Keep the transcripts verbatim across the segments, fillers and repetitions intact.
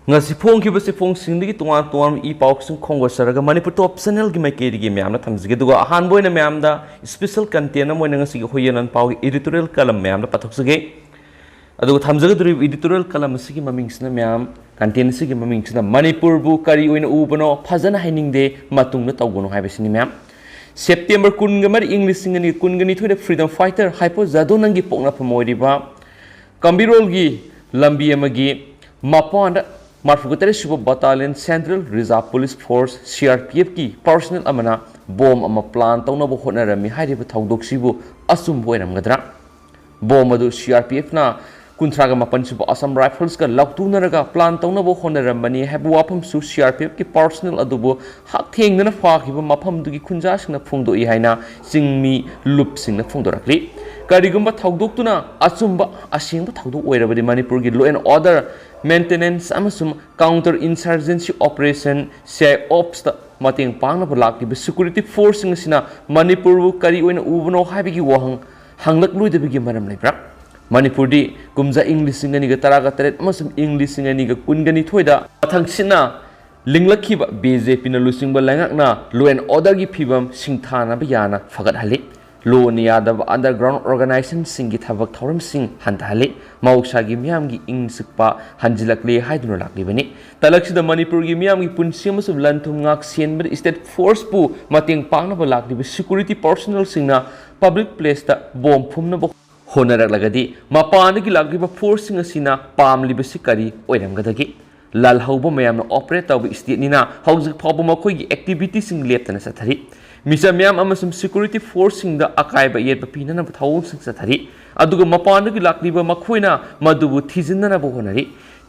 ꯉꯁꯤ ꯐꯣꯡꯈꯤꯕ ꯆꯦꯐꯣꯡꯁꯤꯡꯗꯒꯤ ꯇꯣꯉꯥꯟ ꯇꯣꯉꯥꯟꯕ ꯏ ꯄꯥꯎꯁꯤꯡ ꯈꯣꯝꯒꯠꯆꯔꯒ ꯃꯅꯤꯄꯨꯔ ꯇꯣꯞ ꯆꯦꯅꯦꯜꯒꯤ ꯃꯥꯏꯀꯩꯗꯒꯤ ꯃꯌꯥꯝꯅ ꯊꯝꯖꯒꯦ꯫ ꯑꯗꯨꯒ ꯑꯍꯥꯟꯕ ꯑꯣꯏꯅ ꯃꯌꯥꯝꯗ ꯏꯁꯄꯤꯁꯦꯜ ꯀꯟꯇꯦꯟ ꯑꯃ ꯑꯣꯏꯅ ꯉꯁꯤꯒꯤ ꯍꯨꯏꯌꯦꯟ ꯂꯥꯟꯄꯥꯎꯒꯤ ꯏꯗꯤꯇꯣꯔꯤꯌꯦꯜ ꯀꯂꯝ ꯃꯌꯥꯝꯗ ꯄꯥꯊꯣꯛꯆꯒꯦ꯫ ꯑꯗꯨꯒ ꯊꯝꯖꯒꯗꯧꯔꯤꯕ ꯏꯗꯤꯇꯣꯔꯤꯌꯦꯜ ꯀꯂꯝ ꯑꯁꯤꯒꯤ ꯃꯃꯤꯡꯁꯤꯅ ꯃꯌꯥꯝ, ꯀꯟꯇꯦꯟ ꯑꯁꯤꯒꯤ ꯃꯃꯤꯡꯁꯤꯅ "ꯃꯅꯤꯄꯨꯔꯕꯨ ꯀꯔꯤ ꯑꯣꯏꯅ ꯎꯕꯅꯣ? ꯐꯖꯅ ꯍꯥꯏꯅꯤꯡꯗꯦ, ꯃꯇꯨꯡꯗ ꯇꯧꯒꯅꯨ" ꯍꯥꯏꯕꯁꯤꯅꯤ ꯃꯌꯥꯝ꯫ ꯁꯦꯞꯇꯦꯝꯕꯔ ꯀꯨꯟꯒ ꯃꯔꯤ, ꯏꯪ ꯂꯤꯁꯤꯡ ꯑꯅꯤ ꯀꯨꯟꯒ ꯅꯤꯊꯣꯏꯗ ꯐ꯭ꯔꯤꯗꯝ ꯐꯥꯏꯇꯔ ꯍꯥꯏꯄꯣ ꯖꯥꯗꯣꯅꯪꯒꯤ ꯄꯣꯛꯅꯐꯝ ꯑꯣꯏꯔꯤꯕ ꯀꯝꯕꯤꯔꯣꯜꯒꯤ ꯂꯝꯕꯤ ꯑꯃꯒꯤ ꯃꯄꯥꯟꯗ ꯃꯔꯐꯨꯒ ꯇꯔꯦꯠ ꯁꯨꯕ battalion central reserve police force, C R P ꯑꯦꯐꯀꯤ ꯄꯥꯔꯁꯣꯅꯦꯜ ꯑꯃꯅ ꯕꯣꯝ ꯑꯃ ꯄ꯭ꯂꯥꯟ ꯇꯧꯅꯕ ꯍꯣꯠꯅꯔꯝꯃꯤ ꯍꯥꯏꯔꯤꯕ ꯊꯧꯗꯣꯛꯁꯤꯕꯨ ꯑꯆꯨꯝꯕ ꯑꯣꯏꯔꯝꯒꯗ꯭ꯔꯥ? ꯕꯣꯝ ꯑꯗꯨ ꯁꯤ ꯑꯥꯔ ꯄꯤ ꯑꯦꯐꯅ ꯀꯨꯟꯊ꯭ꯔꯥꯒ ꯃꯥꯄꯟ ꯁꯨꯕ ꯑꯁꯥꯝ ꯔꯥꯏꯐꯜꯁꯀ ꯂꯥꯎꯊꯣꯛꯅꯔꯒ ꯄ꯭ꯂꯥꯟ ꯇꯧꯅꯕ ꯍꯣꯠꯅꯔꯝꯕꯅꯤ ꯍꯥꯏꯕ ꯋꯥꯐꯝꯁꯨ ꯁꯤ ꯑꯥꯔ ꯄꯤ ꯑꯦꯐꯀꯤ ꯄꯥꯔꯁꯣꯅꯦꯜ ꯑꯗꯨꯕꯨ ꯍꯛꯊꯦꯡꯅꯅ ꯐꯥꯈꯤꯕ ꯃꯐꯝꯗꯨꯒꯤ ꯈꯨꯟꯖꯥꯁꯤꯡꯅ ꯐꯣꯡꯗꯣꯛꯏ ꯍꯥꯏꯅ ꯆꯤꯡꯃꯤ ꯂꯨꯞꯁꯤꯡꯅ ꯐꯣꯡꯗꯣꯔꯛꯂꯤ꯫ ꯀꯔꯤꯒꯨꯝꯕ ꯊꯧꯗꯣꯛꯇꯨꯅ ꯑꯆꯨꯝꯕ ꯑꯁꯦꯡꯕ ꯊꯧꯗꯣꯛ ꯑꯣꯏꯔꯕꯗꯤ ꯃꯅꯤꯄꯨꯔꯒꯤ law and order maintenance ꯑꯃꯁꯨꯡ counter insurgency operation, C I ꯑꯣꯞꯁꯇ ꯃꯇꯦꯡ ꯄꯥꯡꯅꯕ ꯂꯥꯛꯂꯤꯕ ꯁꯦꯀ꯭ꯌꯨꯔꯤꯇꯤ ꯐꯣꯔꯁꯁꯤꯡ ꯑꯁꯤꯅ ꯃꯅꯤꯄꯨꯔꯕꯨ ꯀꯔꯤ ꯑꯣꯏꯅ ꯎꯕꯅꯣ ꯍꯥꯏꯕꯒꯤ ꯋꯥꯍꯪ ꯍꯪꯂꯛꯂꯣꯏꯗꯕꯒꯤ ꯃꯔꯝ ꯂꯩꯕ꯭ꯔꯥ? ꯃꯅꯤꯄꯨꯔꯗꯤ ꯀꯨꯝꯖꯥ ꯏꯪ ꯂꯤꯁꯤꯡ ꯑꯅꯤꯒ ꯇꯔꯥꯒ ꯇꯔꯦꯠ ꯑꯃꯁꯨꯡ ꯏꯪ ꯂꯤꯁꯤꯡ ꯑꯅꯤꯒ ꯀꯨꯟꯒ ꯅꯤꯊꯣꯏꯗ ꯃꯊꯪꯁꯤꯠꯅ ꯂꯤꯡꯂꯛꯈꯤꯕ ꯕꯤ ꯖꯦ ꯄꯤꯅ ꯂꯨꯆꯤꯡꯕ ꯂꯩꯉꯥꯛꯅ law and orderꯒꯤ ꯐꯤꯕꯝ ꯁꯤꯡꯊꯥꯅꯕ ꯌꯥꯅ ꯐꯒꯠꯍꯜꯂꯤ꯫ ꯂꯣꯅ ꯌꯥꯗꯕ underground organizationꯁꯤꯡꯒꯤ ꯊꯕꯛ ꯊꯧꯔꯝꯁꯤꯡ ꯍꯟꯊꯍꯜꯂꯤ꯫ ꯃꯍꯧꯁꯥꯒꯤ ꯃꯤꯌꯥꯝꯒꯤ ꯏꯪ ꯆꯤꯛꯄ ꯍꯟꯖꯤꯜꯂꯛꯂꯦ ꯍꯥꯏꯗꯨꯅ ꯂꯥꯛꯂꯤꯕꯅꯤ꯫ ꯇꯂꯛꯁꯤꯗ ꯃꯅꯤꯄꯨꯔꯒꯤ ꯃꯤꯌꯥꯝꯒꯤ ꯄꯨꯟꯁꯤ ꯑꯃꯁꯨꯡ ꯂꯟ ꯊꯨꯝ ꯉꯥꯛ ꯁꯦꯟꯕꯗ state forceꯄꯨ ꯃꯇꯦꯡ ꯄꯥꯡꯅꯕ ꯂꯥꯛꯂꯤꯕ security personnelꯁꯤꯡꯅ public placeꯇ ꯕꯣꯝ ꯐꯨꯝꯅꯕ ꯍꯣꯠꯅꯔꯛꯂꯒꯗꯤ ꯃꯄꯥꯟꯗꯒꯤ ꯂꯥꯛꯂꯤꯕ ꯐꯣꯔꯁꯁꯤꯡ ꯑꯁꯤꯅ ꯄꯥꯝꯂꯤꯕꯁꯤ ꯀꯔꯤ ꯑꯣꯏꯔꯝꯒꯗꯒꯦ? ꯂꯥꯜꯍꯧꯕ ꯃꯌꯥꯝꯅ operate ꯇꯧꯕ stateꯅꯤꯅ ꯍꯧꯖꯤꯛ ꯐꯥꯎꯕ ꯃꯈꯣꯏꯒꯤ activityꯁꯤꯡ ꯂꯦꯞꯇꯅ ꯆꯠꯊꯔꯤ꯫ ꯃꯤꯆꯝ ꯃꯤꯌꯥꯝ ꯑꯃꯁꯨꯡ security forceꯁꯤꯡꯗ ꯑꯀꯥꯏꯕ ꯑꯌꯦꯠꯄ ꯄꯤꯅꯅꯕ ꯊꯧꯑꯣꯡꯁꯤꯡ ꯆꯠꯊꯔꯤ꯫ ꯑꯗꯨꯒ ꯃꯄꯥꯟꯗꯒꯤ ꯂꯥꯛꯂꯤꯕ ꯃꯈꯣꯏꯅ ꯃꯗꯨꯕꯨ ꯊꯤꯖꯤꯟꯅꯅꯕ ꯍꯣꯠꯅꯔꯤ꯫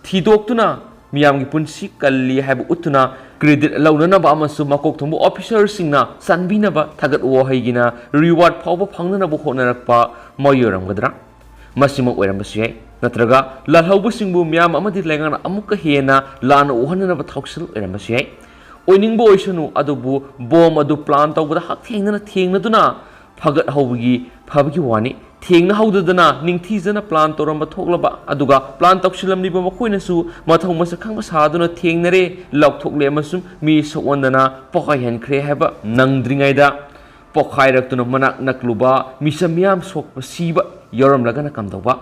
ꯊꯤꯗꯣꯛꯇꯨꯅ ꯃꯤꯌꯥꯝꯒꯤ ꯄꯨꯟꯁꯤ ꯀꯜꯂꯤ ꯍꯥꯏꯕ ꯎꯠꯇꯨꯅ credit ꯂꯧꯅꯅꯕ ꯑꯃꯁꯨꯡ ꯃꯀꯣꯛ ꯊꯣꯡꯕ officerꯁꯤꯡꯅ ꯆꯥꯟꯕꯤꯅꯕ ꯊꯥꯒꯠ ꯋꯥꯍꯩꯒꯤꯅ reward ꯐꯥꯎꯕ ꯐꯪꯅꯅꯕ ꯍꯣꯠꯅꯔꯛꯄ ꯃꯑꯣꯡ ꯑꯣꯏꯔꯝꯒꯗ꯭ꯔꯥ? ꯃꯁꯤꯃꯛ ꯑꯣꯏꯔꯝꯕꯁꯨ ꯌꯥꯏ꯫ ꯅꯠꯇ꯭ꯔꯒ ꯂꯥꯜꯍꯧꯕꯁꯤꯡꯕꯨ ꯃꯤꯌꯥꯝ ꯑꯃꯗꯤ ꯂꯩꯉꯥꯛꯅ ꯑꯃꯨꯛꯀ ꯍꯦꯟꯅ ꯂꯥꯟꯅ ꯎꯍꯟꯅꯅꯕ ꯊꯧꯁꯤꯜ ꯑꯣꯏꯔꯝꯕꯁꯨ ꯌꯥꯏ꯫ ꯑꯣꯏꯅꯤꯡꯕ ꯑꯣꯏꯁꯅꯨ, ꯑꯗꯨꯕꯨ ꯕꯣꯝ ꯑꯗꯨ plan ꯇꯧꯕꯗ ꯍꯛꯊꯦꯡꯅꯅ ꯊꯦꯡꯅꯗꯨꯅ ꯐꯒꯠꯍꯧꯕꯒꯤ ꯐꯕꯒꯤ ꯋꯥꯅꯤ꯫ ꯊꯦꯡꯅꯍꯧꯗꯗꯅ ꯅꯤꯡꯊꯤꯖꯅ ꯄ꯭ꯂꯥꯟ ꯇꯧꯔꯝꯕ ꯊꯣꯛꯂꯕ, ꯑꯗꯨꯒ ꯄ꯭ꯂꯥꯟ ꯇꯧꯁꯤꯜꯂꯝꯂꯤꯕ ꯃꯈꯣꯏꯅꯁꯨ ꯃꯊꯧ ꯃꯁꯛ ꯈꯪꯕ ꯁꯥꯗꯨꯅ ꯊꯦꯡꯅꯔꯦ, ꯂꯥꯎꯊꯣꯛꯂꯦ ꯑꯃꯁꯨꯡ ꯃꯤ ꯁꯣꯛꯍꯟꯗꯅ ꯄꯣꯈꯥꯏꯍꯟꯈ꯭ꯔꯦ ꯍꯥꯏꯕ ꯅꯪꯗ꯭ꯔꯤꯉꯩꯗ ꯄꯣꯈꯥꯏꯔꯛꯇꯨꯅ ꯃꯅꯥꯛ ꯅꯛꯂꯨꯕ ꯃꯤꯆꯝ ꯃꯤꯌꯥꯝ ꯁꯣꯛꯄ, ꯁꯤꯕ ꯌꯥꯎꯔꯝꯂꯒꯅ ꯀꯝꯗꯧꯕ?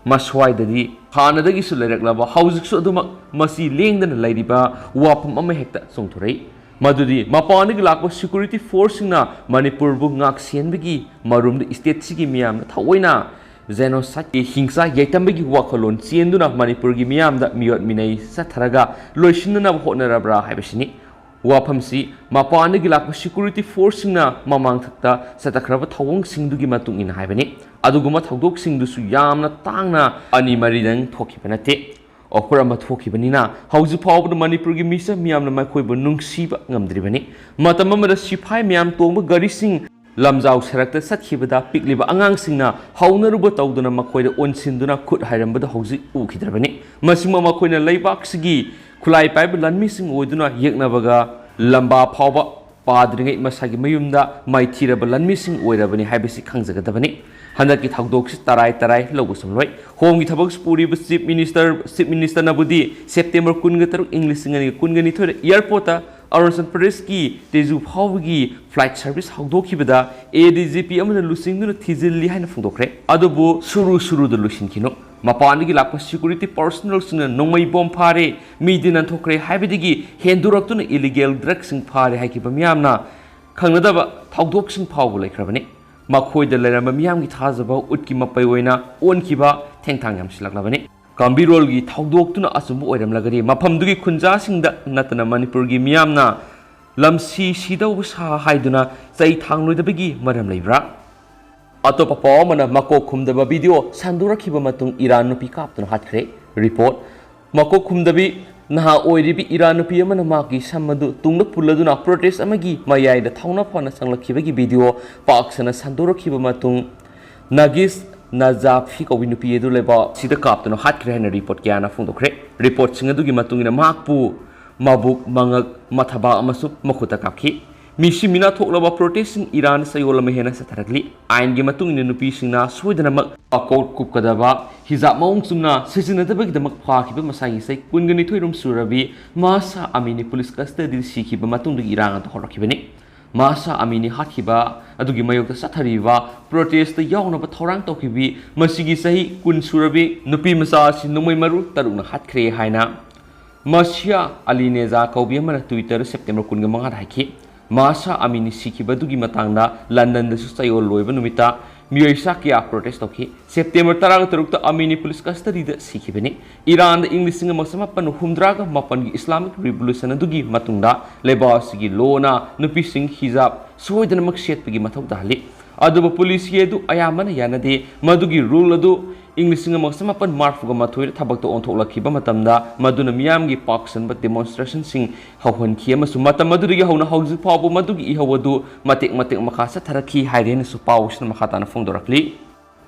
ꯃꯁ꯭ꯋꯥꯏꯗꯗꯤ ꯍꯥꯟꯅꯗꯒꯤꯁꯨ ꯂꯩꯔꯛꯂꯕ, ꯍꯧꯖꯤꯛꯁꯨ ꯑꯗꯨꯃꯛ ꯃꯁꯤ ꯂꯦꯡꯗꯅ ꯂꯩꯔꯤꯕ ꯋꯥꯐꯝ ꯑꯃ ꯍꯦꯛꯇ ꯆꯣꯡꯊꯣꯔꯛꯏ꯫ ꯃꯗꯨꯗꯤ ꯃꯄꯥꯟꯗꯒꯤ ꯂꯥꯛꯄ ꯁꯦꯀ꯭ꯌꯨꯔꯤꯇꯤ ꯐꯣꯔꯁꯁꯤꯡꯅ ꯃꯅꯤꯄꯨꯔꯕꯨ ꯉꯥꯛ ꯁꯦꯟꯕꯒꯤ ꯃꯔꯨꯝꯗ ꯏꯁꯇꯦꯠꯁꯤꯒꯤ ꯃꯤꯌꯥꯝꯅ ꯊꯑꯣꯏꯅ ꯖꯦꯅꯣꯁꯥꯏꯠꯀꯤ ꯍꯤꯡꯁꯥ ꯌꯩꯇꯝꯕꯒꯤ ꯋꯥꯈꯜꯂꯣꯟ ꯆꯦꯟꯗꯨꯅ ꯃꯅꯤꯄꯨꯔꯒꯤ ꯃꯤꯌꯥꯝꯗ ꯃꯤꯑꯣꯠ ꯃꯤꯅꯩ ꯆꯠꯊꯔꯒ ꯂꯣꯏꯁꯤꯟꯅꯅꯕ ꯍꯣꯠꯅꯔꯕ꯭ꯔꯥ ꯍꯥꯏꯕꯁꯤꯅꯤ꯫ ꯋꯥꯐꯝꯁꯤ ꯃꯄꯥꯟꯗꯒꯤ ꯂꯥꯛꯄ ꯁꯦꯀ꯭ꯌꯨꯔꯤꯇꯤ ꯐꯣꯔꯁꯁꯤꯡꯅ ꯃꯃꯥꯡꯊꯛꯇ ꯆꯠꯊꯈ꯭ꯔꯕ ꯊꯧꯑꯣꯡꯁꯤꯡꯗꯨꯒꯤ ꯃꯇꯨꯡ ꯏꯟꯅ ꯍꯥꯏꯕꯅꯤ꯫ ꯑꯗꯨꯒꯨꯝꯕ ꯊꯧꯗꯣꯛꯁꯤꯡꯗꯨꯁꯨ ꯌꯥꯝꯅ ꯇꯥꯡꯅ ꯑꯅꯤ ꯃꯔꯤꯗꯪ ꯊꯣꯛꯈꯤꯕ ꯅꯠꯇꯦ꯫ ꯑꯣꯐꯔ ꯑꯃ ꯊꯣꯛꯈꯤꯕꯅꯤꯅ ꯍꯧꯖꯤꯛ ꯐꯥꯎꯕꯗ ꯃꯅꯤꯄꯨꯔꯒꯤ ꯃꯤꯆꯝ ꯃꯤꯌꯥꯝꯅ ꯃꯈꯣꯏꯕꯨ ꯅꯨꯡꯁꯤꯕ ꯉꯝꯗ꯭ꯔꯤꯕꯅꯤ꯫ ꯃꯇꯝ ꯑꯃꯗ ꯁꯤꯐꯥꯏ ꯃꯌꯥꯝ ꯇꯣꯡꯕ ꯒꯥꯔꯤꯁꯤꯡ ꯂꯝꯖꯥꯎ ꯁꯔꯛꯇ ꯆꯠꯈꯤꯕꯗ ꯄꯤꯛꯂꯤꯕ ꯑꯉꯥꯡꯁꯤꯡꯅ ꯍꯧꯅꯔꯨꯕ ꯇꯧꯗꯨꯅ ꯃꯈꯣꯏꯗ ꯑꯣꯟꯁꯤꯟꯗꯨꯅ ꯈꯨꯠ ꯍꯥꯏꯔꯝꯕꯗꯨ ꯍꯧꯖꯤꯛ ꯎꯈꯤꯗ꯭ꯔꯕꯅꯤ꯫ ꯃꯁꯤꯃꯛ ꯃꯈꯣꯏꯅ ꯂꯩꯕꯥꯛꯁꯤꯒꯤ ꯈꯨꯠꯂꯥꯏ ꯄꯥꯏꯕ ꯂꯥꯟꯃꯤꯁꯤꯡ ꯑꯣꯏꯗꯨꯅ ꯌꯦꯛꯅꯕꯒ ꯂꯝꯕꯥ ꯐꯥꯎꯕ ꯄꯥꯗ꯭ꯔꯤꯉꯩ ꯃꯁꯥꯒꯤ ꯃꯌꯨꯝꯗ ꯃꯥꯏꯊꯤꯔꯕ ꯂꯥꯟꯃꯤꯁꯤꯡ ꯑꯣꯏꯔꯕꯅꯤ ꯍꯥꯏꯕꯁꯤ ꯈꯪꯖꯒꯗꯕꯅꯤ꯫ ꯍꯟꯗꯛꯀꯤ ꯊꯧꯗꯣꯛꯁꯤ ꯇꯔꯥꯏ ꯇꯔꯥꯏ ꯂꯧꯕ ꯁꯨꯝꯂꯣꯏ꯫ ꯍꯣꯝꯒꯤ ꯊꯕꯛ ꯄꯨꯔꯤꯕ ꯆꯤꯐ ꯃꯤꯅꯤꯁꯇꯔ, ꯆꯤꯐ ꯃꯤꯅꯤꯁꯇꯔꯅꯕꯨꯗꯤ ꯁꯦꯞꯇꯦꯝꯕꯔ ꯀꯨꯟꯒ ꯇꯔꯨꯛ, ꯏꯪ ꯂꯤꯁꯤꯡ ꯑꯅꯤꯒ ꯀꯨꯟꯒ ꯅꯤꯊꯣꯏꯗ ꯑꯦꯌꯔꯄꯣꯔꯠꯇ ꯑꯔꯨꯅꯥꯆꯜ ꯄ꯭ꯔꯗꯦꯁꯀꯤ ꯇꯦꯖꯨ ꯐꯥꯎꯕꯒꯤ ꯐ꯭ꯂꯥꯏꯠ ꯁꯔꯚꯤꯁ ꯍꯧꯗꯣꯛꯈꯤꯕꯗ ꯑꯦ ꯗꯤ ꯖꯤ ꯄꯤ ꯑꯃꯅ ꯂꯨꯆꯤꯡꯗꯨꯅ ꯊꯤꯖꯤꯜꯂꯤ ꯍꯥꯏꯅ ꯐꯣꯡꯗꯣꯛꯈ꯭ꯔꯦ꯫ ꯑꯗꯨꯕꯨ ꯁꯨꯔꯨ ꯁꯨꯔꯨꯗ ꯂꯣꯏꯁꯤꯟꯈꯤꯅꯨ꯫ ꯃꯄꯥꯟꯗꯒꯤ ꯂꯥꯛꯄ ꯁꯦꯀ꯭ꯌꯨꯔꯤꯇꯤ ꯄꯔꯁꯣꯅꯦꯜꯁꯤꯡꯅ ꯅꯣꯡꯃꯩ ꯕꯣꯝ ꯐꯥꯔꯦ, ꯃꯤꯗꯤ ꯅꯥꯟꯊꯣꯛꯈ꯭ꯔꯦ ꯍꯥꯏꯕꯗꯒꯤ ꯍꯦꯟꯗꯣꯔꯛꯇꯨꯅ ꯏꯂꯤꯒꯦꯜ ꯗ꯭ꯔꯒꯁꯤꯡ ꯐꯥꯔꯦ ꯍꯥꯏꯈꯤꯕ ꯃꯤꯌꯥꯝꯅ ꯈꯪꯅꯗꯕ ꯊꯧꯗꯣꯛꯁꯤꯡ ꯐꯥꯎꯕ ꯂꯩꯈ꯭ꯔꯕꯅꯤ꯫ ꯃꯈꯣꯏꯗ ꯂꯩꯔꯝꯕ ꯃꯤꯌꯥꯝꯒꯤ ꯊꯥꯖꯕ ꯎꯠꯀꯤ ꯃꯄꯩ ꯑꯣꯏꯅ ꯑꯣꯟꯈꯤꯕ ꯊꯦꯡꯊꯥꯡ ꯌꯥꯝꯁꯤꯜꯂꯛꯂꯕꯅꯤ꯫ ꯀꯥꯝꯕꯤꯔꯣꯜꯒꯤ ꯊꯧꯗꯣꯛꯇꯨꯅ ꯑꯆꯨꯝꯕ ꯑꯣꯏꯔꯝꯂꯒꯗꯤ ꯃꯐꯝꯗꯨꯒꯤ ꯈꯨꯟꯖꯥꯁꯤꯡꯗ ꯅꯠꯇꯅ ꯃꯅꯤꯄꯨꯔꯒꯤ ꯃꯤꯌꯥꯝꯅ ꯂꯝꯁꯤ ꯁꯤꯗꯧꯕ ꯁꯥ ꯍꯥꯏꯗꯨꯅ ꯆꯩ ꯊꯥꯡꯂꯣꯏꯗꯕꯒꯤ ꯃꯔꯝ ꯂꯩꯕ꯭ꯔꯥ? ꯑꯇꯣꯞꯄ ꯄꯥꯎ ꯑꯃꯅ, ꯃꯀꯣꯛ ꯈꯨꯝꯗꯕ ꯚꯤꯗꯤꯑꯣ ꯁꯟꯗꯣꯔꯛꯈꯤꯕ ꯃꯇꯨꯡ ꯏꯔꯥꯟ ꯅꯨꯄꯤ ꯀꯥꯞꯇꯨꯅ ꯍꯥꯠꯈ꯭ꯔꯦ꯫ ꯔꯤꯄꯣꯔꯠ: ꯃꯀꯣꯛ ꯈꯨꯝꯗꯕꯤ ꯅꯍꯥ ꯑꯣꯏꯔꯤꯕꯤ ꯏꯔꯥꯟ ꯅꯨꯄꯤ ꯑꯃꯅ ꯃꯍꯥꯛꯀꯤ ꯁꯝ ꯑꯗꯨ ꯇꯨꯡꯗ ꯄꯨꯜꯂꯗꯨꯅ ꯄ꯭ꯔꯣꯇꯦꯁ ꯑꯃꯒꯤ ꯃꯌꯥꯏꯗ ꯊꯧꯅꯥ ꯐꯅ ꯆꯪꯂꯛꯈꯤꯕꯒꯤ ꯚꯤꯗꯤꯑꯣ ꯄꯥꯛ ꯁꯟꯅ ꯁꯟꯗꯣꯔꯛꯈꯤꯕ ꯃꯇꯨꯡ ꯅꯥꯒꯤꯁ ꯅꯖꯥꯐꯤ ꯀꯧꯕꯤ ꯅꯨꯄꯤ ꯑꯗꯨ ꯂꯩꯕꯥꯛ ꯑꯁꯤꯗ ꯀꯥꯞꯇꯨꯅ ꯍꯥꯠꯈ꯭ꯔꯦ ꯍꯥꯏꯅ ꯔꯤꯄꯣꯔꯠ ꯀꯌꯥꯅ ꯐꯣꯡꯗꯣꯛꯈ꯭ꯔꯦ꯫ ꯔꯤꯄꯣꯔꯠꯁꯤꯡ ꯑꯗꯨꯒꯤ ꯃꯇꯨꯡ ꯏꯟꯅ ꯃꯍꯥꯛꯄꯨ ꯃꯕꯨꯛ, ꯃꯉꯛ, ꯃꯊꯕꯥꯛ ꯑꯃꯁꯨꯡ ꯃꯈꯨꯠꯇ ꯀꯥꯞꯈꯤ꯫ ꯃꯤꯁꯤ ꯃꯤꯅꯥ ꯊꯣꯛꯂꯕ ꯄ꯭ꯔꯣꯇꯦꯁꯁꯤꯡ ꯏꯔꯥꯟ ꯆꯌꯣꯜ ꯑꯃ ꯍꯦꯟꯅ ꯆꯠꯊꯔꯛꯂꯤ꯫ ꯑꯥꯏꯟꯒꯤ ꯃꯇꯨꯡ ꯏꯟꯅ ꯅꯨꯄꯤꯁꯤꯡꯅ ꯁꯣꯏꯗꯅꯃꯛ ꯀꯣꯠ ꯀꯨꯞꯀꯗꯕ, ꯍꯤꯖꯥꯕ ꯃꯑꯣꯡ ꯆꯨꯝꯅ ꯁꯤꯖꯤꯟꯅꯗꯕꯒꯤꯗꯃꯛ ꯐꯥꯈꯤꯕ ꯃꯁꯥꯒꯤ ꯆꯍꯤ ꯀꯨꯟꯒ ꯅꯤꯊꯣꯏ ꯔꯣꯝ ꯁꯨꯔꯕꯤ ꯃꯥꯁꯥ ꯑꯃꯤꯅꯤ ꯄꯨꯂꯤꯁ ꯀꯁꯇꯗꯤꯗ ꯁꯤꯈꯤꯕ ꯃꯇꯨꯡꯗꯒꯤ ꯏꯔꯥꯡ ꯑꯗꯨ ꯍꯧꯔꯛꯈꯤꯕꯅꯤ꯫ ꯃꯥꯁꯥ ꯑꯃꯤꯅꯤ ꯍꯥꯠꯈꯤꯕ ꯑꯗꯨꯒꯤ ꯃꯥꯌꯣꯛꯇ ꯆꯠꯊꯔꯤꯕ ꯄ꯭ꯔꯣꯇꯦꯁꯇ ꯌꯥꯎꯅꯕ ꯊꯧꯔꯥꯡ ꯇꯧꯈꯤꯕꯤ ꯃꯁꯤꯒꯤ ꯆꯍꯤ ꯀꯨꯟ ꯁꯨꯔꯕꯤ ꯅꯨꯄꯤ ꯃꯆꯥ ꯑꯁꯤ ꯅꯣꯡꯃꯩ ꯃꯔꯨ ꯇꯔꯨꯛꯅ ꯍꯥꯠꯈ꯭ꯔꯦ ꯍꯥꯏꯅ ꯃꯁꯤꯌꯥ ꯑꯂꯤꯅꯦꯖꯥ ꯀꯧꯕꯤ ꯑꯃꯅ Twitter September ꯀꯨꯟꯒ ꯃꯉꯥꯗ ꯍꯥꯏꯈꯤ꯫ ꯃꯥꯁꯥ ꯑꯃꯤꯅꯤ ꯁꯤꯈꯤꯕꯗꯨꯒꯤ ꯃꯇꯥꯡꯗ ꯂꯟꯗꯟꯗꯁꯨ ꯆꯌꯣꯜ ꯂꯣꯏꯕ ꯅꯨꯃꯤꯠꯇ ꯃꯤꯑꯣꯏ ꯆꯥ ꯀꯌꯥ ꯄ꯭ꯔꯣꯇꯦꯁ ꯇꯧꯈꯤ꯫ ꯁꯦꯞꯇꯦꯝꯕꯔ ꯇꯔꯥꯒ ꯇꯔꯨꯛꯇ ꯑꯃꯤꯅꯤ ꯄꯨꯂꯤꯁ ꯀꯁꯇꯗꯤꯗ ꯁꯤꯈꯤꯕꯅꯤ꯫ ꯏꯔꯥꯟꯗ ꯏꯪ ꯂꯤꯁꯤꯡ ꯑꯃ ꯆꯃꯥꯄꯟ ꯍꯨꯝꯗ꯭ꯔꯥꯒ ꯃꯥꯄꯟꯒꯤ ꯏꯁꯂꯥꯃꯤꯛ ꯔꯤꯚꯣꯂꯨꯁꯟ ꯑꯗꯨꯒꯤ ꯃꯇꯨꯡꯗ ꯂꯩꯕꯥꯛ ꯑꯁꯤꯒꯤ ꯂꯣꯅ ꯅꯨꯄꯤꯁꯤꯡ ꯍꯤꯖꯥꯕ ꯁꯣꯏꯗꯅꯃꯛ ꯁꯦꯠꯄꯒꯤ ꯃꯊꯧ ꯇꯥꯍꯜꯂꯤ꯫ ꯑꯗꯨꯕꯨ ꯄꯨꯂꯤꯁꯀꯤ ꯑꯗꯨ ꯑꯌꯥꯝꯕꯅ ꯌꯥꯅꯗꯦ꯫ ꯃꯗꯨꯒꯤ ꯔꯨꯜ ꯑꯗꯨ ꯏꯪ ꯂꯤꯁꯤꯡ ꯑꯃꯒ ꯆꯃꯥꯄꯟ ꯃꯔꯤꯐꯨꯒ ꯃꯥꯊꯣꯏꯗ ꯊꯕꯛꯇ ꯑꯣꯟꯊꯣꯛꯂꯛꯈꯤꯕ ꯃꯇꯝꯗ ꯃꯗꯨꯅ ꯃꯤꯌꯥꯝꯒꯤ ꯄꯥꯛ ꯆꯟꯕ ꯗꯦꯃꯣꯟꯁꯇ꯭ꯔꯦꯁꯟꯁꯤꯡ ꯍꯧꯍꯟꯈꯤ ꯑꯃꯁꯨꯡ ꯃꯇꯝ ꯑꯗꯨꯗꯒꯤ ꯍꯧꯅ ꯍꯧꯖꯤꯛ ꯐꯥꯎꯕ ꯃꯗꯨꯒꯤ ꯏꯍꯧ ꯑꯗꯨ ꯃꯇꯦꯛ ꯃꯇꯦꯛ ꯃꯈꯥ ꯆꯠꯊꯔꯛꯈꯤ ꯍꯥꯏꯔꯦꯅꯁꯨ ꯄꯥꯎꯁꯤꯅ ꯃꯈꯥ ꯇꯥꯅ ꯐꯣꯡꯗꯣꯔꯛꯂꯤ꯫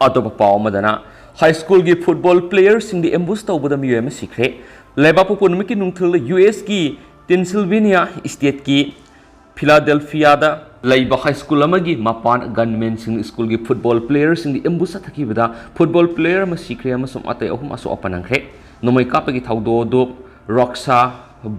ꯑꯇꯣꯞꯄ ꯄꯥꯎ ꯑꯃꯗꯅ, ꯍꯥꯏ ꯁ꯭ꯀꯨꯜꯒꯤ ꯐꯨꯠꯕꯣꯜ ꯄ꯭ꯂꯦꯌꯔꯁꯤꯡꯗ ꯑꯦꯝꯕꯨꯁ ꯇꯧꯕꯗ ꯃꯤꯑꯣꯏ ꯑꯃ ꯁꯤꯈ꯭ꯔꯦ꯫ ꯂꯩꯕꯥꯛꯄꯣꯛꯄ ꯅꯨꯃꯤꯠꯀꯤ ꯅꯨꯡꯊꯤꯜꯗ ꯌꯨ ꯑꯦꯁꯀꯤ ꯇꯦꯟꯁꯤꯜꯚꯦꯅꯤꯌꯥ ꯁ꯭ꯇꯦꯠꯀꯤ ꯐꯤꯂꯥꯗꯦꯜꯐꯤꯌꯥꯗ ꯂꯩꯕ ꯍꯥꯏ ꯁ꯭ꯀꯨꯜ ꯑꯃꯒꯤ ꯃꯄꯥꯟ ꯒꯟꯃꯦꯟꯁꯤꯡꯅ ꯁ꯭ꯀꯨꯜꯒꯤ ꯐꯨꯠꯕꯣꯜ ꯄ꯭ꯂꯦꯌꯔꯁꯤꯡꯗ ꯑꯦꯝꯕꯨꯁ ꯆꯠꯊꯈꯤꯕꯗ ꯐꯨꯠꯕꯣꯜ ꯄ꯭ꯂꯦꯌꯔ ꯑꯃ ꯁꯤꯈ꯭ꯔꯦ ꯑꯃꯁꯨꯡ ꯑꯇꯩ ꯑꯍꯨꯝ ꯑꯁꯣꯛ ꯑꯄꯟ ꯅꯪꯈ꯭ꯔꯦ꯫ ꯅꯣꯡꯃꯩ ꯀꯥꯞꯄꯒꯤ ꯊꯧꯗꯣꯛ ꯑꯗꯨ ꯔꯣꯛꯁꯥ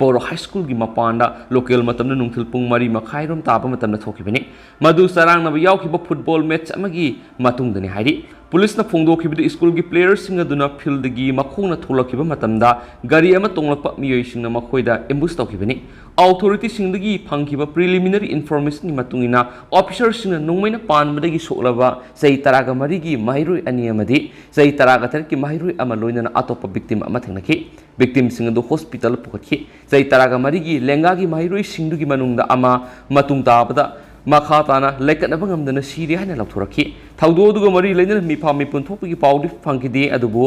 ꯕꯣꯔꯣ ꯍꯥꯏ ꯁ꯭ꯀꯨꯜꯒꯤ ꯃꯄꯥꯟꯗ ꯂꯣꯀꯦꯜ ꯃꯇꯝꯗ ꯅꯨꯡꯊꯤꯜ ꯄꯨꯡ ꯃꯔꯤ ꯃꯈꯥꯏꯔꯣꯝ ꯇꯥꯕ ꯃꯇꯝꯗ ꯊꯣꯛꯈꯤꯕꯅꯤ꯫ ꯃꯗꯨ ꯆꯔꯥꯡꯅꯕ ꯌꯥꯎꯈꯤꯕ ꯐꯨꯠꯕꯣꯜ ꯃꯦꯆ ꯑꯃꯒꯤ ꯃꯇꯨꯡꯗꯅꯤ ꯍꯥꯏꯔꯤ꯫ ꯄꯨꯂꯤꯁꯅ ꯐꯣꯡꯗꯣꯛꯈꯤꯕꯗꯨ ꯁ꯭ꯀꯨꯜꯒꯤ ꯄ꯭ꯂꯦꯌꯔꯁꯤꯡ ꯑꯗꯨꯅ ꯐꯤꯜꯗꯒꯤ ꯃꯈꯣꯡꯅ ꯊꯣꯛꯂꯛꯈꯤꯕ ꯃꯇꯝꯗ ꯒꯥꯔꯤ ꯑꯃ ꯇꯣꯡꯂꯛꯄ ꯃꯤꯑꯣꯏꯁꯤꯡꯅ ꯃꯈꯣꯏꯗ ꯑꯦꯝꯕꯨꯁ ꯇꯧꯈꯤꯕꯅꯤ꯫ ꯑꯣꯊꯣꯔꯤꯇꯤꯁꯤꯡꯗꯒꯤ ꯐꯪꯈꯤꯕ ꯄ꯭ꯔꯤꯂꯤꯃꯤꯅꯔꯤ ꯏꯟꯐꯣꯔꯃꯦꯁꯟꯒꯤ ꯃꯇꯨꯡ ꯏꯟꯅ, ꯑꯣꯐꯤꯁꯔꯁꯤꯡꯅ ꯅꯣꯡꯃꯩꯅ ꯄꯥꯟꯕꯗꯒꯤ ꯁꯣꯛꯂꯕ ꯆꯍꯤ ꯇꯔꯥꯒ ꯃꯔꯤꯒꯤ ꯃꯍꯩꯔꯣꯏ ꯑꯅꯤ ꯑꯃꯗꯤ ꯆꯍꯤ ꯇꯔꯥꯒ ꯇꯔꯦꯠꯀꯤ ꯃꯍꯩꯔꯣꯏ ꯑꯃ ꯂꯣꯏꯅꯅ ꯑꯇꯣꯞꯄ ꯚꯤꯛꯇꯤꯝ ꯑꯃ ꯊꯦꯡꯅꯈꯤ꯫ ꯚꯤꯛꯇꯤꯝꯁꯤꯡ ꯑꯗꯨ ꯍꯣꯁꯄꯤꯇꯥꯜꯗ ꯄꯨꯈꯠꯈꯤ꯫ ꯆꯍꯤ ꯇꯔꯥꯒ ꯃꯔꯤꯒꯤ ꯂꯦꯡꯒꯥꯒꯤ ꯃꯍꯩꯔꯣꯏꯁꯤꯡꯗꯨꯒꯤ ꯃꯅꯨꯡꯗ ꯑꯃ ꯃꯇꯨꯡ ꯇꯥꯕꯗ ꯃꯈꯥ ꯇꯥꯅ ꯂꯩꯀꯠꯅꯕ ꯉꯝꯗꯅ ꯁꯤꯔꯦ ꯍꯥꯏꯅ ꯂꯥꯎꯊꯣꯔꯛꯈꯤ꯫ ꯊꯧꯗꯣꯛ ꯑꯗꯨꯒ ꯃꯔꯤ ꯂꯩꯅꯅ ꯃꯤꯐꯥ ꯃꯤꯄꯨꯟ ꯊꯣꯛꯄꯒꯤ ꯄꯥꯎꯗꯤ ꯐꯪꯈꯤꯗꯦ, ꯑꯗꯨꯕꯨ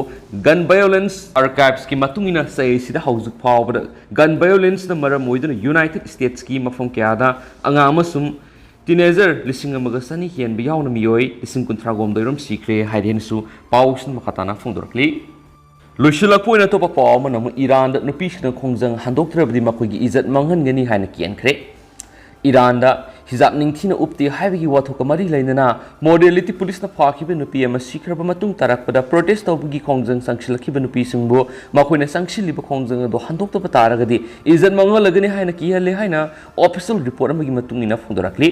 ꯒꯟ ꯚꯥꯏꯑꯣꯂꯦꯟꯁ ꯑꯥꯔꯀꯥꯏꯚꯁꯀꯤ ꯃꯇꯨꯡ ꯏꯟꯅ ꯆꯍꯤꯁꯤꯗ ꯍꯧꯖꯤꯛ ꯐꯥꯎꯕꯗ ꯒꯟ ꯚꯥꯏꯑꯣꯂꯦꯟꯁꯅ ꯃꯔꯝ ꯑꯣꯏꯗꯨꯅ ꯌꯨꯅꯥꯏꯇꯦꯗ ꯁ꯭ꯇꯦꯠꯁꯀꯤ ꯃꯐꯝ ꯀꯌꯥꯗ ꯑꯉꯥꯡ ꯑꯃꯁꯨꯡ ꯇꯤꯅꯦꯖꯔ ꯂꯤꯁꯤꯡ ꯑꯃꯒ ꯆꯅꯤ ꯍꯦꯟꯕ ꯌꯥꯎꯅ ꯃꯤꯑꯣꯏ ꯂꯤꯁꯤꯡ ꯀꯨꯟꯊ꯭ꯔꯥꯒꯣꯝꯗꯣꯏꯔꯣꯝ ꯁꯤꯈ꯭ꯔꯦ ꯍꯥꯏꯔꯦꯅꯁꯨ ꯄꯥꯎꯁꯤꯅ ꯃꯈꯥ ꯇꯥꯅ ꯐꯣꯡꯗꯣꯔꯛꯂꯤ꯫ ꯂꯣꯏꯁꯤꯜꯂꯛꯄ ꯑꯣꯏꯅ ꯑꯇꯣꯞꯄ ꯄꯥꯎ ꯑꯃꯅ ꯑꯃꯨꯛ ꯏꯔꯥꯟꯗ ꯅꯨꯄꯤꯁꯤꯡꯅ ꯈꯣꯡꯖꯪ ꯍꯟꯗꯣꯛꯇ꯭ꯔꯕꯗꯤ ꯃꯈꯣꯏꯒꯤ ꯏꯖꯠ ꯃꯥꯡꯍꯟꯒꯅꯤ ꯍꯥꯏꯅ ꯀꯤꯍꯟꯈ꯭ꯔꯦ꯫ ꯏꯔꯥꯟꯗ ꯍꯤꯖꯥꯕ ꯅꯤꯡꯊꯤꯅ ꯎꯞꯇꯦ ꯍꯥꯏꯕꯒꯤ ꯋꯥꯊꯣꯛꯀ ꯃꯔꯤ ꯂꯩꯅꯅ ꯃꯣꯔꯦꯂꯤꯇꯤ ꯄꯨꯂꯤꯁꯅ ꯐꯥꯈꯤꯕ ꯅꯨꯄꯤ ꯑꯃ ꯁꯤꯈ꯭ꯔꯕ ꯃꯇꯨꯡ ꯇꯥꯔꯛꯄꯗ ꯄ꯭ꯔꯣꯇꯦꯁ ꯇꯧꯕꯒꯤ ꯈꯣꯡꯖꯪ ꯆꯪꯁꯤꯜꯂꯛꯈꯤꯕ ꯅꯨꯄꯤꯁꯤꯡꯕꯨ ꯃꯈꯣꯏꯅ ꯆꯪꯁꯤꯜꯂꯤꯕ ꯈꯣꯡꯖꯪ ꯑꯗꯨ ꯍꯟꯗꯣꯛꯇꯕ ꯇꯥꯔꯒꯗꯤ ꯏꯖꯠ ꯃꯥꯡꯍꯜꯂꯒꯅꯤ ꯍꯥꯏꯅ ꯀꯤꯍꯜꯂꯦ ꯍꯥꯏꯅ ꯑꯣꯐꯤꯁꯤꯌꯦꯜ ꯔꯤꯄꯣꯔꯠ ꯑꯃꯒꯤ ꯃꯇꯨꯡ ꯏꯟꯅ ꯐꯣꯡꯗꯣꯔꯛꯂꯤ꯫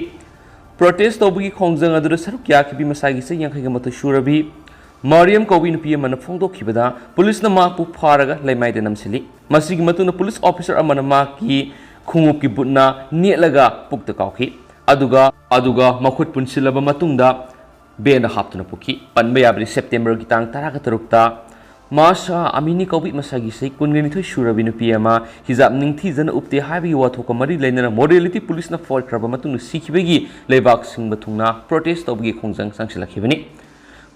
ꯄ꯭ꯔꯣꯇꯦꯁ ꯇꯧꯕꯒꯤ ꯈꯣꯡꯖꯪ ꯑꯗꯨꯗ ꯁꯔꯨꯛ ꯌꯥꯈꯤꯕꯤ ꯃꯁꯥꯒꯤ ꯆꯍꯤ ꯌꯥꯡꯈꯩꯒ ꯃꯥꯊꯣꯏ ꯁꯨꯔꯕꯤ ꯃꯥꯔꯤꯌꯝ ꯀꯧꯕꯤ ꯅꯨꯄꯤ ꯑꯃꯅ ꯐꯣꯡꯗꯣꯛꯈꯤꯕꯗ ꯄꯨꯂꯤꯁꯅ ꯃꯍꯥꯛꯄꯨ ꯐꯥꯔꯒ ꯂꯩꯃꯥꯏꯗ ꯅꯝꯁꯤꯜꯂꯤ꯫ ꯃꯁꯤꯒꯤ ꯃꯇꯨꯡꯗ ꯄꯨꯂꯤꯁ ꯑꯣꯐꯤꯁꯔ ꯑꯃꯅ ꯃꯍꯥꯛꯀꯤ ꯈꯣꯡꯎꯞꯀꯤ ꯕꯨꯠꯅ ꯅꯦꯠꯂꯒ ꯄꯨꯛꯇ ꯀꯥꯎꯈꯤ꯫ ꯑꯗꯨꯒ, ꯑꯗꯨꯒ ꯃꯈꯨꯠ ꯄꯨꯟꯁꯤꯜꯂꯕ ꯃꯇꯨꯡꯗ ꯚꯦꯟꯗ ꯍꯥꯞꯇꯨꯅ ꯄꯨꯈꯤ꯫ ꯄꯟꯕ ꯌꯥꯕꯗꯤ ꯁꯦꯞꯇꯦꯝꯕꯔꯒꯤ ꯇꯥꯡ ꯇꯔꯥꯒ ꯇꯔꯨꯛꯇ ꯃꯥꯁꯥ ꯑꯃꯤꯅꯤ ꯀꯧꯕꯤ ꯃꯁꯥꯒꯤ ꯆꯍꯤ ꯀꯨꯟꯒ ꯅꯤꯊꯣꯏ ꯁꯨꯔꯕꯤ ꯅꯨꯄꯤ ꯑꯃ ꯍꯤꯖꯥꯕ ꯅꯤꯡꯊꯤꯖꯅ ꯎꯞꯇꯦ ꯍꯥꯏꯕꯒꯤ ꯋꯥꯊꯣꯛꯀ ꯃꯔꯤ ꯂꯩꯅꯅ ꯃꯣꯔꯦꯂꯤꯇꯤ ꯄꯨꯂꯤꯁꯅ ꯐꯣꯏꯈ꯭ꯔꯕ ꯃꯇꯨꯡꯗ ꯁꯤꯈꯤꯕꯒꯤ ꯂꯩꯕꯥꯛ ꯁꯤꯟꯕ ꯊꯨꯡꯅ ꯄ꯭ꯔꯣꯇꯦꯁ ꯇꯧꯕꯒꯤ ꯈꯣꯡꯖꯪ ꯆꯪꯁꯤꯜꯂꯛꯈꯤꯕꯅꯤ꯫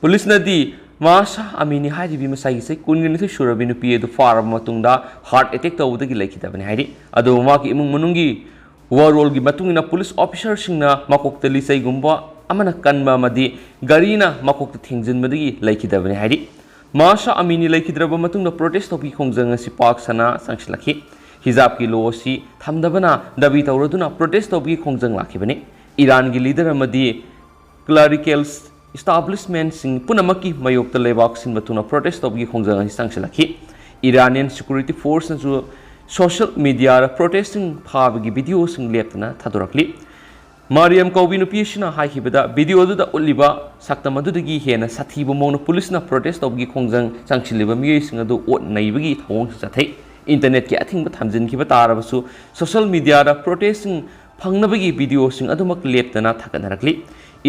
ꯄꯨꯂꯤꯁꯅꯗꯤ ꯃꯥꯁꯥ ꯑꯃꯤꯅꯤ ꯍꯥꯏꯔꯤꯕꯤ ꯃꯁꯥꯒꯤ ꯆꯍꯤ ꯀꯨꯟꯒ ꯅꯤꯊꯣꯏ ꯁꯨꯔꯕꯤ ꯅꯨꯄꯤ ꯑꯗꯨ ꯐꯥꯔꯕ ꯃꯇꯨꯡꯗ ꯍꯥꯔꯠ ꯑꯦꯇꯦꯛ ꯇꯧꯕꯗꯒꯤ ꯂꯩꯈꯤꯗꯕꯅꯤ ꯍꯥꯏꯔꯤ꯫ ꯑꯗꯨꯕꯨ ꯃꯍꯥꯛꯀꯤ ꯏꯃꯨꯡ ꯃꯅꯨꯡꯒꯤ ꯋꯥꯔꯣꯜꯒꯤ ꯃꯇꯨꯡ ꯏꯟꯅ ꯄꯨꯂꯤꯁ ꯑꯣꯐꯤꯁꯔꯁꯤꯡꯅ ꯃꯀꯣꯛꯇ ꯂꯤꯆꯩꯒꯨꯝꯕ ꯑꯃꯅ ꯀꯟꯕ ꯑꯃꯗꯤ ꯒꯥꯔꯤꯅ ꯃꯀꯣꯛꯇ ꯊꯦꯡꯖꯤꯟꯕꯗꯒꯤ ꯂꯩꯈꯤꯗꯕꯅꯤ ꯍꯥꯏꯔꯤ꯫ ꯃꯥꯁꯥ ꯑꯃꯤꯅꯤ ꯂꯩꯈꯤꯗ꯭ꯔꯕ ꯃꯇꯨꯡꯗ ꯄ꯭ꯔꯣꯇꯦꯁ ꯇꯧꯕꯒꯤ ꯈꯣꯡꯖꯪ ꯑꯁꯤ ꯄꯥꯛ ꯁꯟꯅ ꯆꯪꯁꯤꯜꯂꯛꯈꯤ꯫ ꯍꯤꯖꯥꯕꯀꯤ ꯂꯣ ꯑꯁꯤ ꯊꯝꯗꯕꯅ ꯗꯥꯕꯤ ꯇꯧꯔꯗꯨꯅ ꯄ꯭ꯔꯣꯇꯦꯁ ꯇꯧꯕꯒꯤ ꯈꯣꯡꯖꯪ ꯂꯥꯛꯈꯤꯕꯅꯤ꯫ ꯏꯔꯥꯟꯒꯤ ꯂꯤꯗꯔ ꯑꯃꯗꯤ ꯀ꯭ꯂꯥꯔꯤꯀꯦꯜ ꯏꯁꯇꯥꯕ꯭ꯂꯤꯁꯃꯦꯟꯁꯤꯡ ꯄꯨꯝꯅꯃꯛꯀꯤ ꯃꯥꯌꯣꯛꯇ ꯂꯩꯕꯥꯛ ꯁꯤꯟꯕ ꯊꯨꯡꯅ ꯄ꯭ꯔꯣꯇꯦꯁ ꯇꯧꯕꯒꯤ ꯈꯣꯡꯖꯪ ꯑꯁꯤ ꯆꯪꯁꯤꯜꯂꯛꯈꯤ꯫ ꯏꯔꯥꯅꯤꯌꯟ ꯁꯦꯀ꯭ꯌꯨꯔꯤꯇꯤ ꯐꯣꯔꯁꯅꯁꯨ ꯁꯣꯁꯤꯌꯦꯜ ꯃꯤꯗꯤꯌꯥꯗ ꯄ꯭ꯔꯣꯇꯦꯁꯁꯤꯡ ꯐꯥꯕꯒꯤ ꯚꯤꯗꯤꯑꯣꯁꯤꯡ ꯂꯦꯞꯇꯅ ꯊꯥꯗꯣꯔꯛꯂꯤ꯫ ꯃꯥꯔꯤꯌꯝ ꯀꯧꯕꯤ ꯅꯨꯄꯤ ꯑꯁꯤꯅ ꯍꯥꯏꯈꯤꯕꯗ, ꯚꯤꯗꯤꯑꯣꯗꯨꯗ ꯎꯠꯂꯤꯕ ꯁꯛꯇꯝ ꯑꯗꯨꯗꯒꯤ ꯍꯦꯟꯅ ꯁꯥꯊꯤꯕ ꯃꯑꯣꯡꯗ ꯄꯨꯂꯤꯁꯅ ꯄ꯭ꯔꯣꯇꯦꯁ ꯇꯧꯕꯒꯤ ꯈꯣꯡꯖꯪ ꯆꯪꯁꯤꯜꯂꯤꯕ ꯃꯤꯑꯣꯏꯁꯤꯡ ꯑꯗꯨ ꯑꯣꯠ ꯅꯩꯕꯒꯤ ꯊꯧꯑꯣꯡꯁꯨ ꯆꯠꯊꯩ꯫ ꯏꯟꯇꯔꯅꯦꯠꯀꯤ ꯑꯊꯤꯡꯕ ꯊꯝꯖꯤꯟꯈꯤꯕ ꯇꯥꯔꯕꯁꯨ, ꯁꯣꯁꯤꯌꯦꯜ ꯃꯤꯗꯤꯌꯥꯗ ꯄ꯭ꯔꯣꯇꯦꯁꯁꯤꯡ ꯐꯪꯅꯕꯒꯤ ꯚꯤꯗꯤꯑꯣꯁꯤꯡ ꯑꯗꯨꯃꯛ ꯂꯦꯞꯇꯅ ꯊꯥꯒꯠꯅꯔꯛꯂꯤ꯫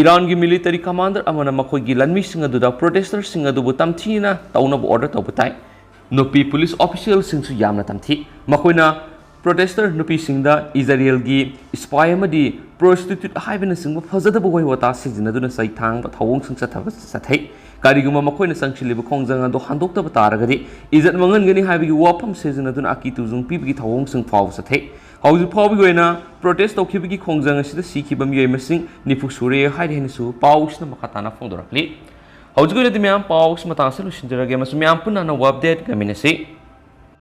ꯏꯔꯥꯟꯒꯤ ꯃꯤꯂꯤꯇꯔꯤ ꯀꯃꯥꯟꯗꯔ ꯑꯃꯅ ꯃꯈꯣꯏꯒꯤ ꯂꯥꯟꯃꯤꯁꯤꯡ ꯑꯗꯨꯗ ꯄ꯭ꯔꯣꯇꯦꯁꯇꯔꯁꯤꯡ ꯑꯗꯨꯕꯨ ꯇꯝꯊꯤꯅ ꯇꯧꯅꯕ ꯑꯣꯔꯗꯔ ꯇꯧꯕ ꯇꯥꯏ꯫ ꯅꯨꯄꯤ ꯄꯨꯂꯤꯁ ꯑꯣꯐꯤꯁꯤꯌꯦꯜꯁꯤꯡꯁꯨ ꯌꯥꯝꯅ ꯇꯝꯊꯤ꯫ ꯃꯈꯣꯏꯅ ꯄ꯭ꯔꯣꯇꯦꯁꯇꯔ ꯅꯨꯄꯤꯁꯤꯡꯗ ꯏꯖꯔꯦꯜꯒꯤ ꯏꯁꯄꯥꯏ ꯑꯃꯗꯤ ꯄ꯭ꯔꯣꯁꯇꯤꯇ꯭ꯌꯨꯠ ꯍꯥꯏꯕꯅꯆꯤꯡꯕ ꯐꯖꯗꯕ ꯋꯥꯍꯩ ꯋꯥꯇꯥ ꯁꯤꯖꯤꯟꯅꯗꯨꯅ ꯆꯩ ꯊꯥꯡꯕ ꯊꯧꯑꯣꯡꯁꯤꯡ ꯆꯠꯊꯕ ꯆꯠꯊꯩ꯫ ꯀꯔꯤꯒꯨꯝꯕ ꯃꯈꯣꯏꯅ ꯆꯪꯁꯤꯜꯂꯤꯕ ꯈꯣꯡꯖꯪ ꯑꯗꯨ ꯍꯟꯗꯣꯛꯇꯕ ꯇꯥꯔꯒꯗꯤ ꯏꯖꯠ ꯃꯥꯡꯍꯟꯒꯅꯤ ꯍꯥꯏꯕꯒꯤ ꯋꯥꯐꯝ ꯁꯤꯖꯤꯟꯅꯗꯨꯅ ꯑꯀꯤ ꯇꯨꯖꯨꯡ ꯄꯤꯕꯒꯤ ꯊꯧꯑꯣꯡꯁꯤꯡ ꯐꯥꯎꯕ ꯆꯠꯊꯩ꯫ ꯍꯧꯖꯤꯛ ꯐꯥꯎꯕꯒꯤ ꯑꯣꯏꯅ ꯄ꯭ꯔꯣꯇꯦꯁ ꯇꯧꯈꯤꯕꯒꯤ ꯈꯣꯡꯖꯪ ꯑꯁꯤꯗ ꯁꯤꯈꯤꯕ ꯃꯤꯑꯣꯏ ꯃꯁꯤꯡ ꯅꯤꯐꯨ ꯁꯨꯔꯦ ꯍꯥꯏꯔꯤ ꯍꯥꯏꯅꯁꯨ ꯄꯥꯎꯁꯤꯅ ꯃꯈꯥ ꯇꯥꯅ ꯐꯣꯡꯗꯣꯔꯛꯂꯤ꯫ ꯍꯧꯖꯤꯛ ꯑꯣꯏꯅꯗꯤ ꯃꯌꯥꯝ ꯄꯥꯎꯁꯤ ꯃꯇꯥꯡꯁꯤꯗ ꯂꯣꯏꯁꯤꯟꯖꯔꯒꯦ ꯑꯃꯁꯨꯡ ꯃꯌꯥꯝ ꯄꯨꯟꯅ ꯑꯅꯧꯕ ꯑꯞꯗꯦꯠ ꯉꯥꯏꯃꯤꯟꯅꯁꯤ꯫